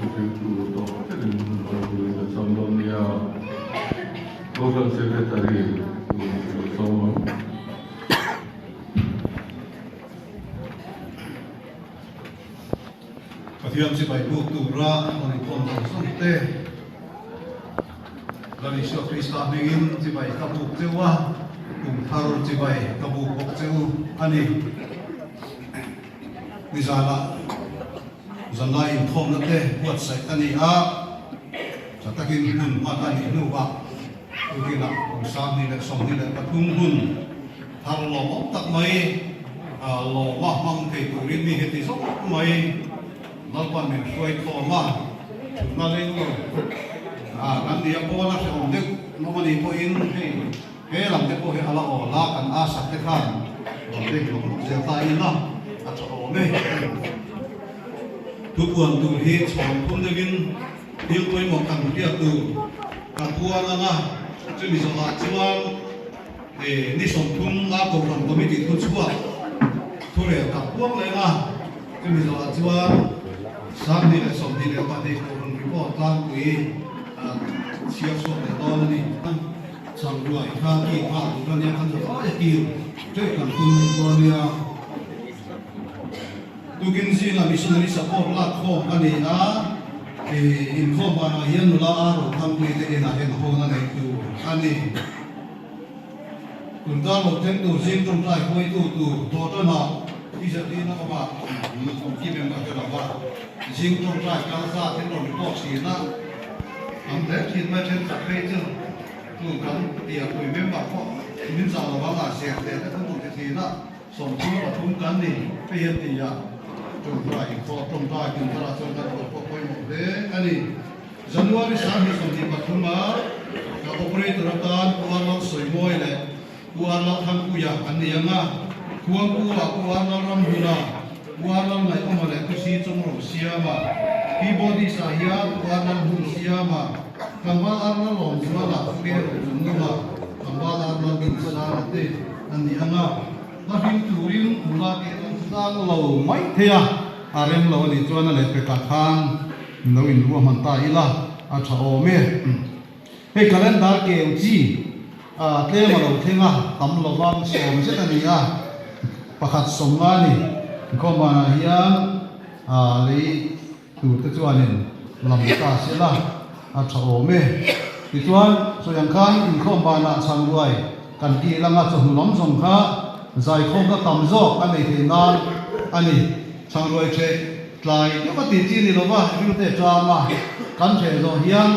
thuhriltu tawp thlengin ropui ka chang dawn nia. Kohhran Secretary tur ka sawm ang. Pathian chibai buk tura rawn inkhawm zawng zawng te, Lal Isua Krista hmingin chibai ka buk cheu a, kum thar chibai ka buk bawk cheu a ni. Nizanah zanlai inkhawmna te buatsaih a ni a, tha takin hun hman a nih hnuah tukinah kum 2023 hun thar lawmawm tak mai lawma hmang thei turin mi heti zawk mai Lalpan min hruai khawm a, thutna leng lo kan ni a, pawn a hrehawm deuh nawm a nih pawhin hei He lam te pawh hi a la awl a, kan a sak te khan rawn bek lawk lawk zel ta ila a tha awm e. Thupuan tur hi chhawm phum deuhin thil pawimawh kan hriat tur ka puan ang a, chumi zawhah chuan ni 30 a Kohhran Committee thu chhuak thurel ka puang leng a, chumi zawhah chuan 2022 Kohhran report tlangpui chhiar chhuak leh dawn a ni. Changruai kha ki nghal tur a nia kan zawh ai a kir ṭeuh kan tum dawn a nia. Tukin zingah missionary support lak khawm a ni a, inkhawm banah hian nula a rawn thangpui te inah hian hawn a nei tur a ni. Tun kar lo thleng tur zing ṭawngṭai huaitu tur Dawtana i zirtirna awmah awm kim em ka hre lo va, zing ṭawngṭai kal zat in rawn report ṭhin a, tam hle ṭhin mai ṭhenkhat phei chu. Chu kan pianpui member pawh min zah lo vang a, zir leh te kan rawn ti thin a, 33 kan ni phei hian ti a, tawngtai inkhawh tawngtai tum tharah chuan kan thawh pawh pawimawh hle a ni. January 2023 a ka operator atan Pu Arlal Sawimawi leh Pu Arlal Thangpuia an ni ang a, Khuangpu-ah Pu Arlal Ramhuna, Pu Arlal Ngaihawma leh Pu Si Chawngro Siama, Keyboardist-ah hian Pu Arlal Hmun Siama, Tlangval Arna lawm zuala ke rawh chung nunga tlangval Arna din sanga te an ni ang a, hla hlim turin nula ke an tlang lo mai thei a, a rem lo a nih chuan a lehpekah khan lo inruahman ta ila a tha awm e. Hei calendar keu chi tlem a lo thleng a, tam lovang sawm zet a ni a, pakhat sawm nga a ni. Inkhawmbanah hian lei Tur te chuanin lam ta se la, a tha awm e. Tichuan, sawi ang khan inkhawm banah chhangruai kan tih langa chawhnu lam zawng kha zaikhawmna tam zawk a nei theih nan a ni. Chhangruai theh tlai deuh a tih chi ni lova rilte ṭam a kan theh zawh hian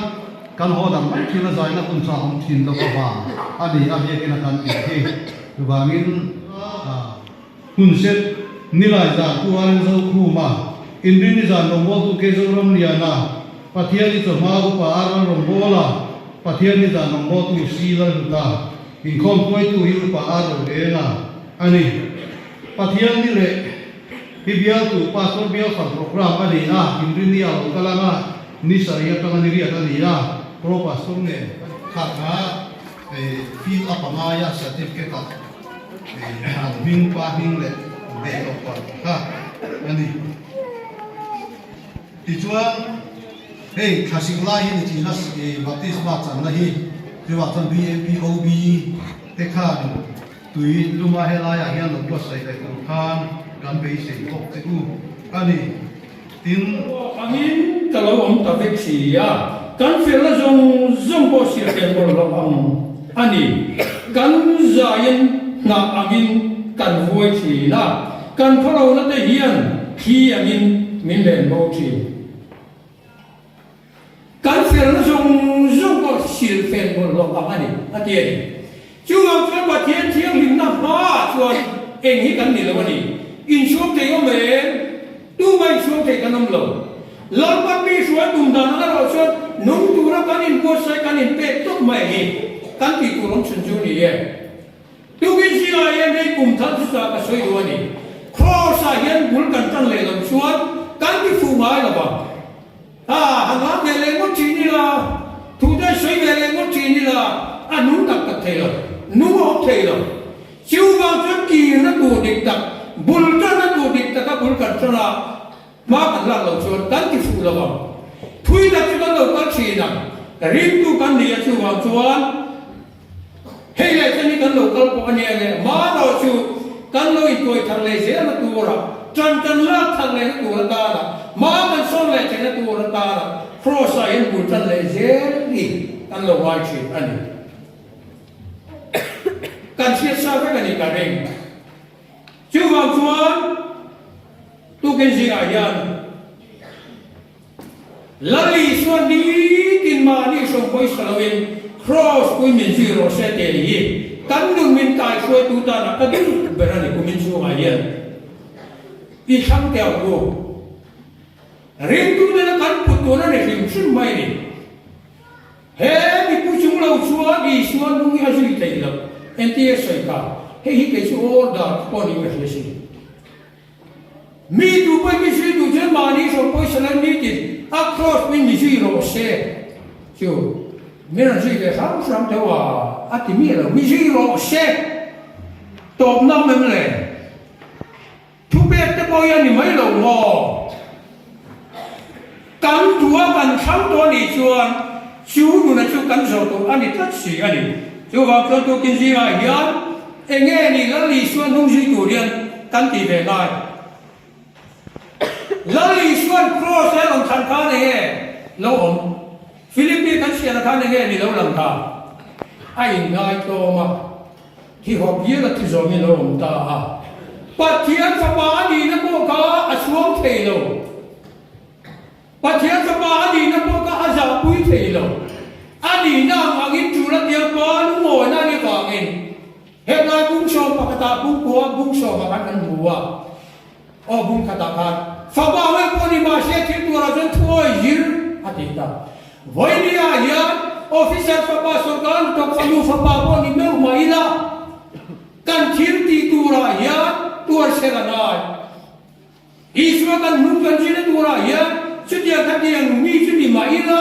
kan haw dang mai thin a zaina hun tha awm thin loh avang a ni a biakina kan tih hi. Chuvangin Hun set, Nilai zan Pu Aren Zokhuma, Inrini zan rawngbawltu Kei Zoramliana, Pathiani chawhma Upa Arral Rawngbawla, Pathiani zan rawngbawltu Si Lalhluta, inkhawm hruaitu hi Upa Arro Enga a ni. Pathiani leh hi bialtu Pastor Bial Fang Programme a ni a, Inrini a lo kal anga ni sarih atanga ni riat a ni a, Pro Pastor nen kha kha fill up a ngai a, certificate ah. An hming pa hming leh date of birth kha a ni. Tichuan hei thlasik lai hi ni thin a baptisma channa hi chuvah chuan BAPOB te khan tui luma helaiah hian lo buatsaih leh tur khan kan beisei bawk che u a ni. Tin. Angin ka lo awm ta vek si a, kan felna zawng zawng pawh sialhlian bawlh hlauh ang a ni. Kan zaiin hnah angin kan vuai thin a, kan khawlohna te hian thli angin min len bo thin. Kan felna zawng zawng pawh silfen bawlhhlawh ang a ni, a ti a ni. Chuvang chuan Pathian thianghlimna hmaah chuan eng hi kan ni lo a ni. Inchhuang thei awm em? Tumah inchhuang thei kan awm lo. Lalpan mi hruai tum dan ang erawh chuan nung tura kan inbuatsaih kan inpek tawp mai hi kan tih tur awm chhun chu a ni e. Tukin zingah hian hei kum thar chu chah ka sawi duh a ni. Kraws-ah hian bul kan tan leh loh chuan kan ti fuh ngai lo vang. A han lam ve leh ngawt thin ila, thu te sawi ve leh ngawt thin ila, a nung tak tak thei lo, nung a awm thei lo. Chuvang chuan kirna tur dik tak, bul tanna tur dik taka bul kan tan a, hma kan lak loh chuan kan ti fuh lo vang. Thui tak chu kan lo kal thin ang. Ringtu kan ni a chuvang chuan hei leh chen hi kan lo kal pawh a nia nge marawh chu kan lo intuai thar leh zel na tura tan kan lak thar leh na tur atana hma kan sawn leh theihna tur atana Kraws ah hian bul tan leh zel hi kan lo ngai thin a ni. Kan hriat sa vek a ni ka ring. Chuvang chuan tukin zingah hian Lal Isua nitin mahni hrawm pawisa loin Kraws pui min zui rawh se tih hi kan nun min taihruaitu tana ka duh ber a ni kumin chhungah hian i thlang teh ang u. Ringtu nena kan put tur a ni hrim hrim mai a ni. He mipu chung lo chuan Isua nung hi a zui thei lo. Entir sawi kha, hei hi kei chu order pawh niin ka hria sin. Mi tu pawhin mi zui duh chuan mahni hrawm pawisa lan nitin a cross pawhin mi zui rawh se chu min rawn zui ve hram hram deuh a, a ti miah lo. Mi zui rawh se tawp nam em le? Thupek te pawh hi a ni mai lo maw? Kan duh a kan thlang tawh a nih chuan chu nuna chu kan zawh tur a ni tlat si a ni. Chuvang chuan tukin zingah hian eng nge ni Lal Isua hnung zui tur hian kan tih ve ngai? Lal Isua'n Kraws a rawn thlan khan eng nge lo awm? Philippi kan hriatna khan eng nge ni lo lang kha? A inngaitawm a. Thihawp hial a thi zawngin a awm ta a. Pathian Fapa a nihna pawh kha a chhuang thei lo. Pathian Fapa a nihna pawh kha a zahpui thei lo. A nihna ang angin tul a tia pa lungawina a nih vangin hetlai bungsawm pakhatah bungkua bungsawmah khan an hmu a. Aw bung khatah khan Fapa ngei pawh ni mahse thil turah chuan thuawi zir a ti ta. Vawinia hian officer fapa sorkar hnathawk fanu fapa pawh ni meuh mah ila kan thil tih turah hian tuar ser a ngai. Isua kan hnung kan zirna turah hian chutiang khatiang mi chu ni mah ila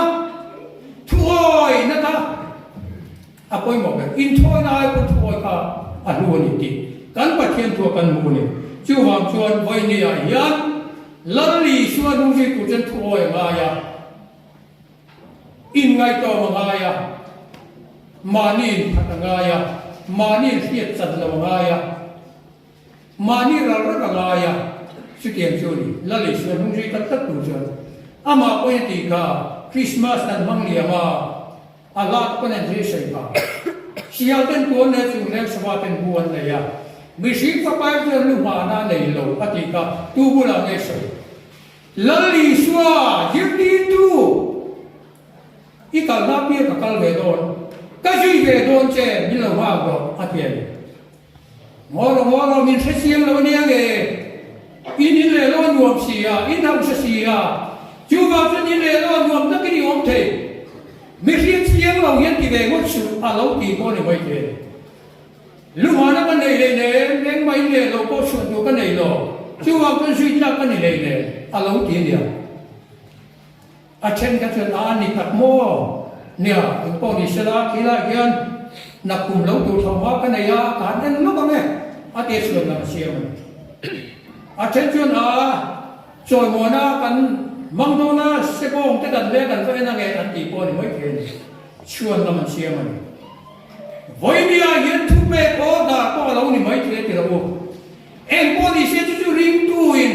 thuawina kha a pawimawh ber. Inthawina ai pawn thuawi kha a hlu a ni tih kan Pathian thua kan hmu a ni. Chuvang chuan vawinia hian Lal Isua hnung zir tur chuan thuawi a ngai a. Inngaitawm a ngai a, mahni inphat a ngai a, mahni inhriat chan lo a ngai a, mahni ral rak a ngai a, chutiang chu a ni. Lal Isua hnung zui tak tak tur chuan amah pawhin a tih kha, Krismas kan hmang liam a, a hla te pawn an zir sawi kha. Sial ten tuan leh chung leng sava ten bu an nei a, mihring fapai chuan lu hmahna a nei lo a tih kha tu bulah nge sawi? Lal Isua zirtirtu i kalna piang ka kal ve dawn, ka zui ve dawn che min lo nghak rawh a ti a ni. Ngaw rawh ngaw rawh min hre chiang lo ania nge, in in leh lo a nuam si a, in hausa si a, chuvang chuan in leh lo a nuam takin i awm thei, mi hriat chiang lo hian ti ve ngawt suh a lo ti pawh a ni mai thei a ni. Luhana ka nei hlei nen, engmah in leh lo pawh chhuah tur ka nei lo, chuvang chuan zui tlak ka ni hlei nen, a lo ti nia. A then kha chuan a ni tak maw? Nia, engpawh ni sela, khilai hian nakkum lo tur tho hma ka nei a, ka han en lawk ang e, a tia chhuan lam a siam a ni. A then chuan a chawimuana kan hmang dawn a, sebawng te kan leng kan va en ang e, an tih pawh a ni mai thei a ni. Chhuan lam an siam a ni. Vawinia hian thupek order pawh a lo ni mai thei a ti lo u. Eng pawh ni se chu chu ringtuin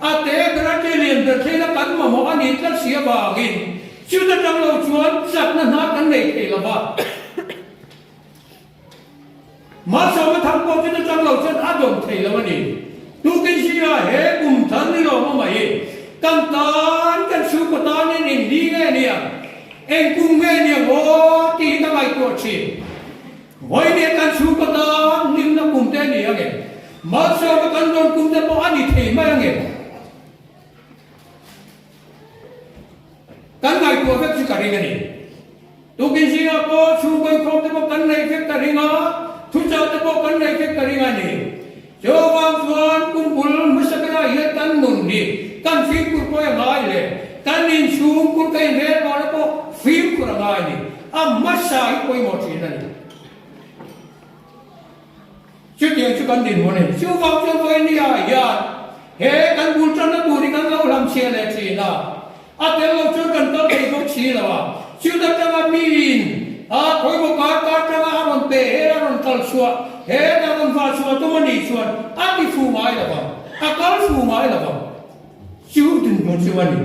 a te ber a te lian ber thleina kan mamawh a nih tlat si avangin chuta tang lo chuan chakna hna kan nei thei lo va. Malsawma thang pawh chuta tang lo chuan a dawm thei lo a ni. Tukin zinga he kum thar ni lo maw mai kan tan kan chhungkaw tan hian eng ni nge nia? Eng kum nge nia maw tih hi ka ngaihtuah thin. Vawinia kan chhungkaw tan hlimna kum te a ni ang em? Malsawma kan rawn kum te pawh a ni thei mai ang em? Kan ngaihtuah vek chu ka ring a ni. Tukin zingah pawh chhungkaw inkhawm te pawh kan neih vek ka ring a, thuchah te pawh kan neih vek ka ring a ni. Chuvang chuan kum bul hmasa berah hian kan nun hi kan fimkhur pawh a ngai le, kan inchhungkur ka inrel vana pawh fimkhur a ngai a ni. A hmasa hi pawimawh thin a ni. Chutiang chu kan dinhmun a ni. Chuvang chuan vawinia hian he kan bul tanna tur hi kan lo hlamchhiah leh thin a. A tel lo chuan kan kal thei bawk si lo a. Chuta tanga miin a khawimaw kar kar tanga a rawn pe he a rawn kal chhuah he a rawn vah chhuah tum a nih chuan a ti fu ngai lo vang, a kal fu ngai lo vang. Chu dinhmun chu a ni.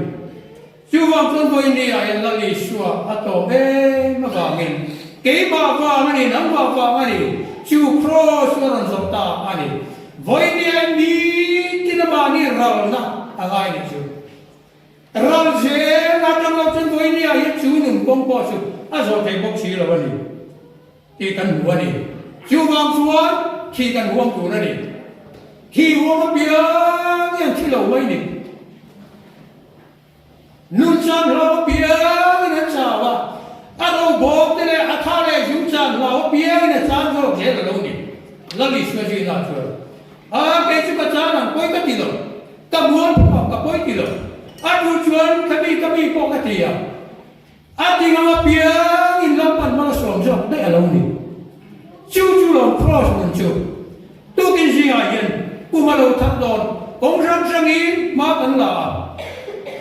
Chuvang chuan vawiin ah hian Lal Isua a tlawm em avangin keimah vang a ni, nangmah vang a ni, chu kraws chu a rawn zawh ta a ni. Vawiin ah hian nitin a mahni ralna a ngai nih chu. Ral zel atang lo chuan vawiin ah hian chu nun kawng pawh chu a zawh thei bawk si lo a ni tih kan hmu a ni. Chuvang chuan thih kan huam tur a ni. Thih huam apiang hian thi lo mai ni. Nun chan hlau apiangin an chau a, a ro bawm te leh a tha leh zung chan hlau apiangin a chan zawk zel a lo ni. Lal Isua zina chuan, A, kei chu ka chan ang pawi ka ti lo, ka mual pawh ang ka pawi ti lo, a duh chuan ka mi ka mi pawh ka ti ang. A ti ngang apiangin Lalpan hmang a sawm zawk daih a lo ni. Chu chu lawm Kraws nun chu. Tukin zingah hian kum a lo that dawn kawng hrang hrangin hma kan la a.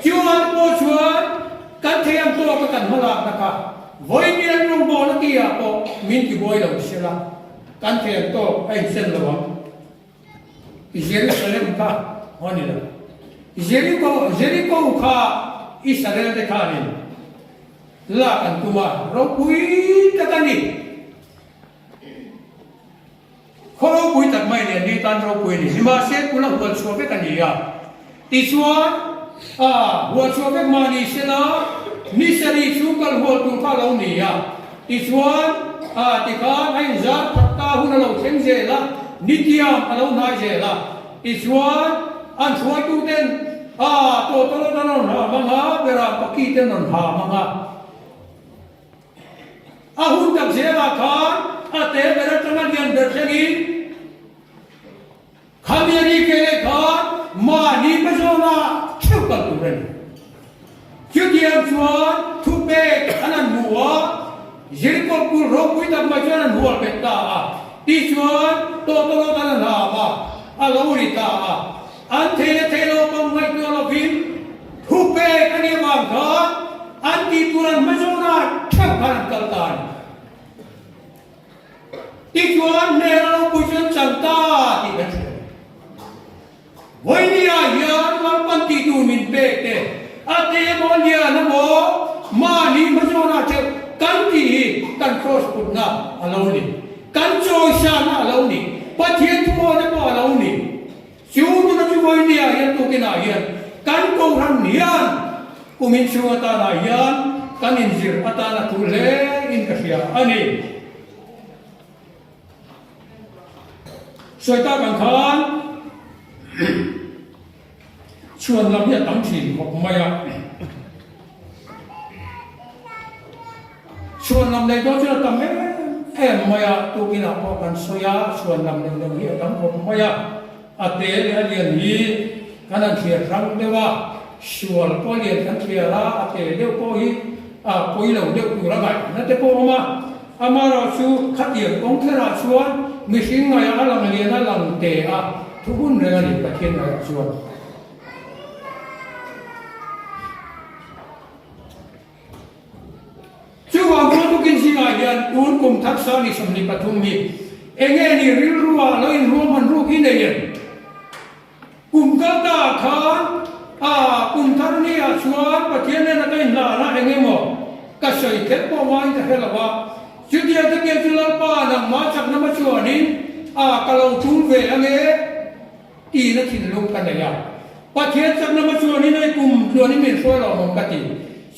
Chungah te pawh chuan kan thei ang tawka kan hma lakna kha vawiin rawngbawlna tihah pawh min ti buai lo sela kan thei ang tawk a insen lo ang. Jerusalem kha aw ni lo. Jericho Jericho kha Israel te khanin lak an tum a, ropui tak a ni. Khaw ropui tak mai nen ni tan ropui a ni. Nimahse kula hual chhuah vek a ni a. Tichuan a hual chhuah vek mah ni sela ni sarih chu kal hual tur kha a lo ni a. Tichuan a tikhan a inzar khat ta hun a lo thleng zel a, nitiam a lo hnai zel a. Tichuan an hruaituten a tawtawlawt an rawn ha hmang a, berah paki te an rawn ha hmang a. A hun tak zelah khan a te ber atanga lian ber thlengin khami a ri ke leh khan mahni hmazawnah theuh kal tur a ni. Chutiang chuan thupek an han hmu a, Zirkawp kul ropui tak mai chuan an hual bet ta a, tichuan tawtawlawt an han ham a, a lo ri ta a. An thei leh thei lo pawh ngaihtuah lovin thupek a nih avang khan an tih tur an hmazawnah theuh khan an kal ta a ni. Tichuan hmel a ropui chu an chan ta tih kan hria. Vawinia hian Lalpan tih tur min pek te, a te emaw lian emaw mahni hmazawnah theuh kan tih hi kan kraws putna a lo ni. Kan chawisana a lo ni. Pathian thuawna pawh a lo ni. Chu hmuna chu vawinia hian tukinah hian kan Kohhran hian kum inchhung atanah hian kan inzir atan a tul hle in ka hria a ni. Sawi tak ang khan chhuan lam hi a tam thin khawp mai a. Chhuan lam nei dawn chuan a tam em em mai a, tukinah pawh kan sawi a, chhuan lam nei deuh hi a tam khawp mai a, a te leh a lian hi kan han thliar hrang deuh a, sual pawh a lian kan thliar a, a te deuh pawh hi a pawi lo deuh tur a ngaihna te pawh a awm a, amaherawhchu khatiang kawng kherah chuan mihring ngaihah a lang lian a lang te a, thu hun reng a ni Pathian ngaihah chuan. Chuvang chuan tukin zingah hian tun kum thar sang ni 23 hi enge ni rilru ah lo inruahman ruk hi nei em? Kum kal ta ah khan a kum thar ni ah chuan Pathian nen a ka inhlan a eng emaw ka sawi kher pawh ngaiin ka hre lo a, chutiang te pian chu Lalpa nangmah chakna hma chuanin a ka lo tum ve ange. Tiin a thinlung ka nei a. Pathian chakna hma chuanin hei kum tluanin min hruai lo mawm ka ti.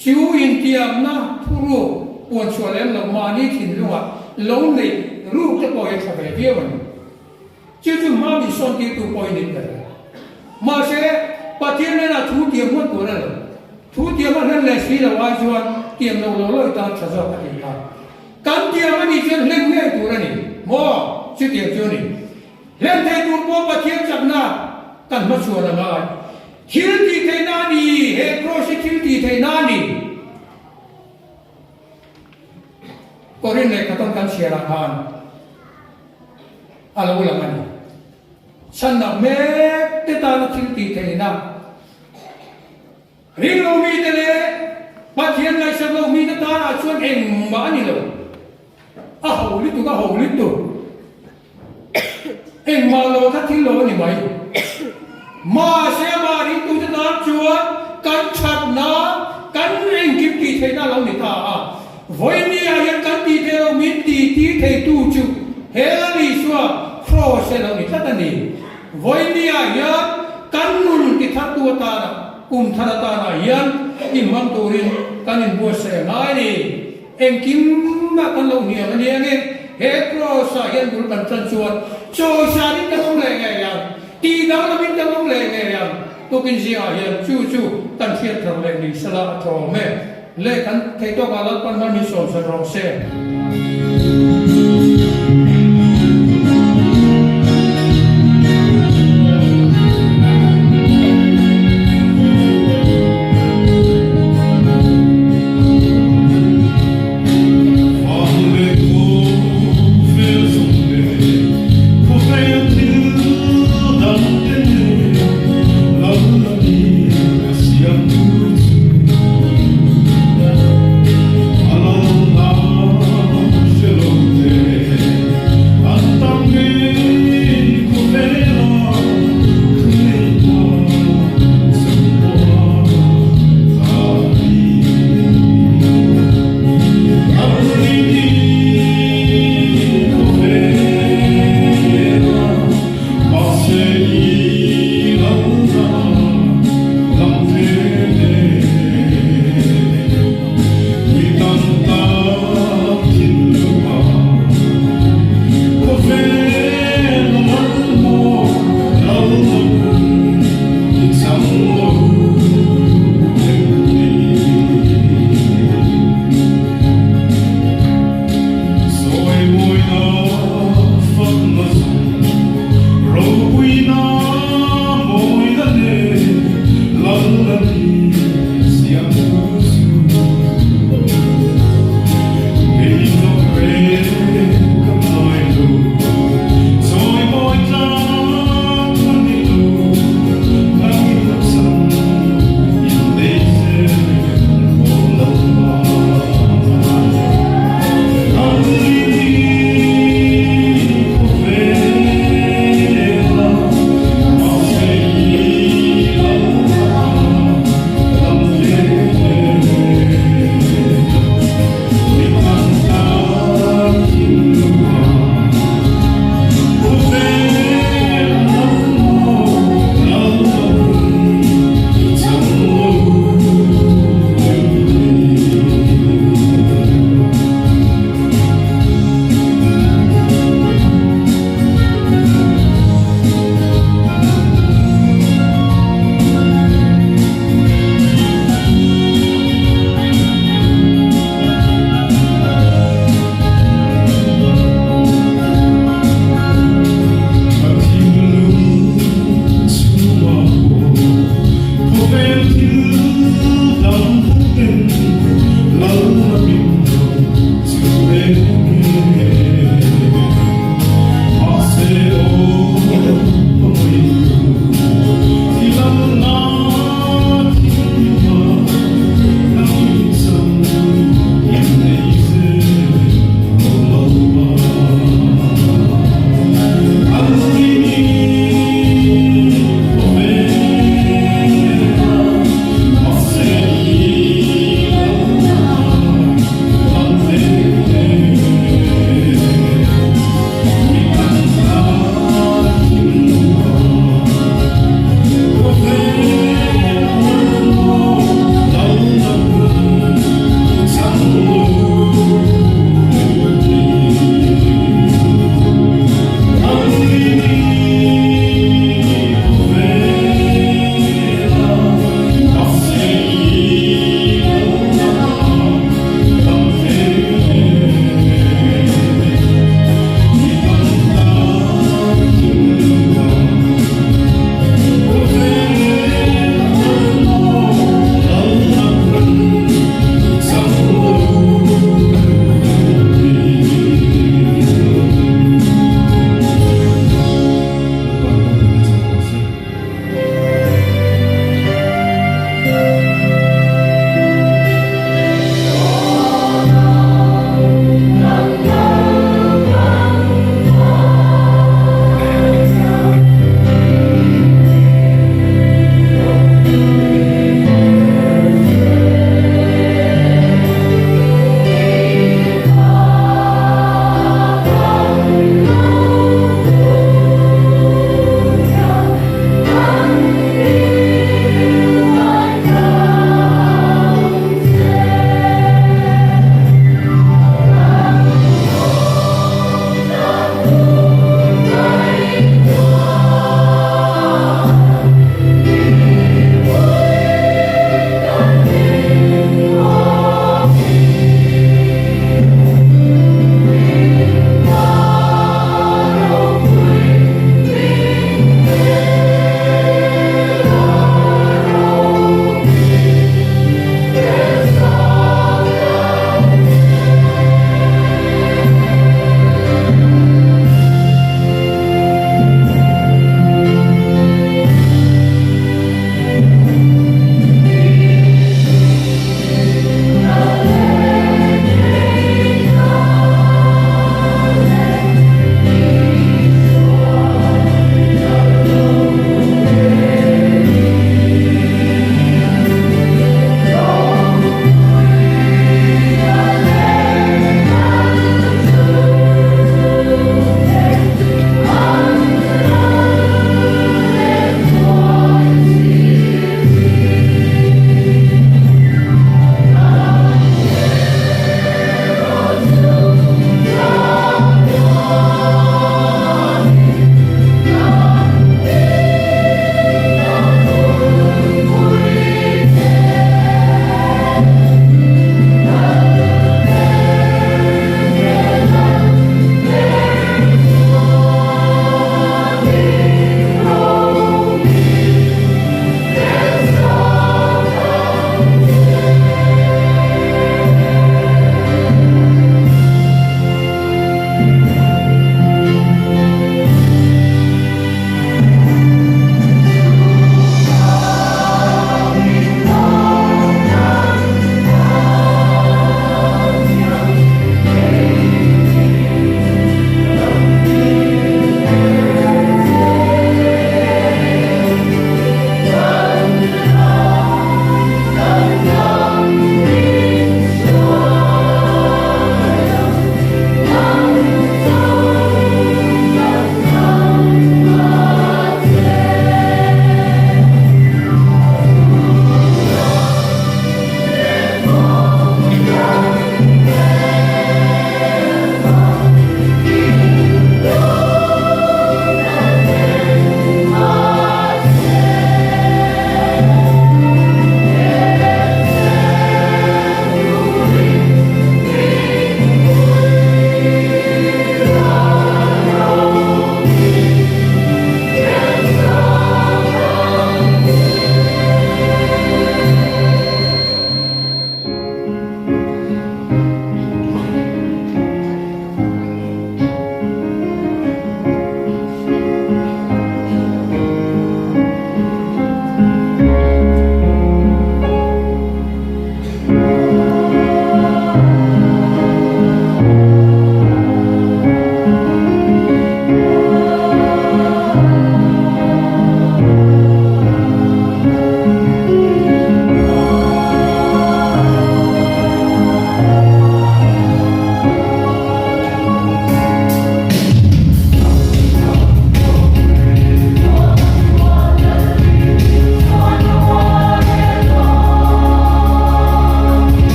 Chu intiamna thuruk puan chhuah lem lo mahni thinlungah lo neih ruk te pawh hi a tha ve viau a ni. Chu chu hma min sawn tirtu pawhin in ka hria. Mahse, Pathian hnenah thu tiam ngawt tur a lo. Thu tiam a hlen leh si lo ai chuan tiam lo lo lo i tan tha zawk a tih kha. Kan tiam a nih chuan hlen ngei tur a ni maw? Chutiang chu a ni. Hlen thei tur pawh Pathian chakna kan hmachhuan a ngai. Thil tih theihna a ni, he kraws hi thil tih theihna a ni. Korin lehkha tawn kan chhiarah khan a lo lang a ni. Chhanna mek te tana thil tih theihna. Ringlo mite leh Pathian ngaihsak lo mite tanah chuan engmah a ni lo. A ho lutuk, a ho lutuk. Engmah lo kha thil lo a ni mai. Mahse amah ringtute tan chuan kan thatna, kan engkim tih theihna a lo ni ta a. Vawinia hian kan tih theih lo min tih tir theitu chu he Isua Kraws hi a lo ni tlat a ni. Vawinia hian kan nun ti thartu atana, kum thar atana hian inhmang turin kan inbuatsaih a ngai a ni. Engkimah kan lo hniam a nia nge, he Kraws-ah hian bul kan tan chuan chawisanin kan awm leh ngei ang, tih danglamin kan awm leh ngei ang. Tukin zingah hian chu chu kan hriat thar leh ni sala a thawm e. Le kan theih tawkah Lalpan hman min sawmsat rawh se.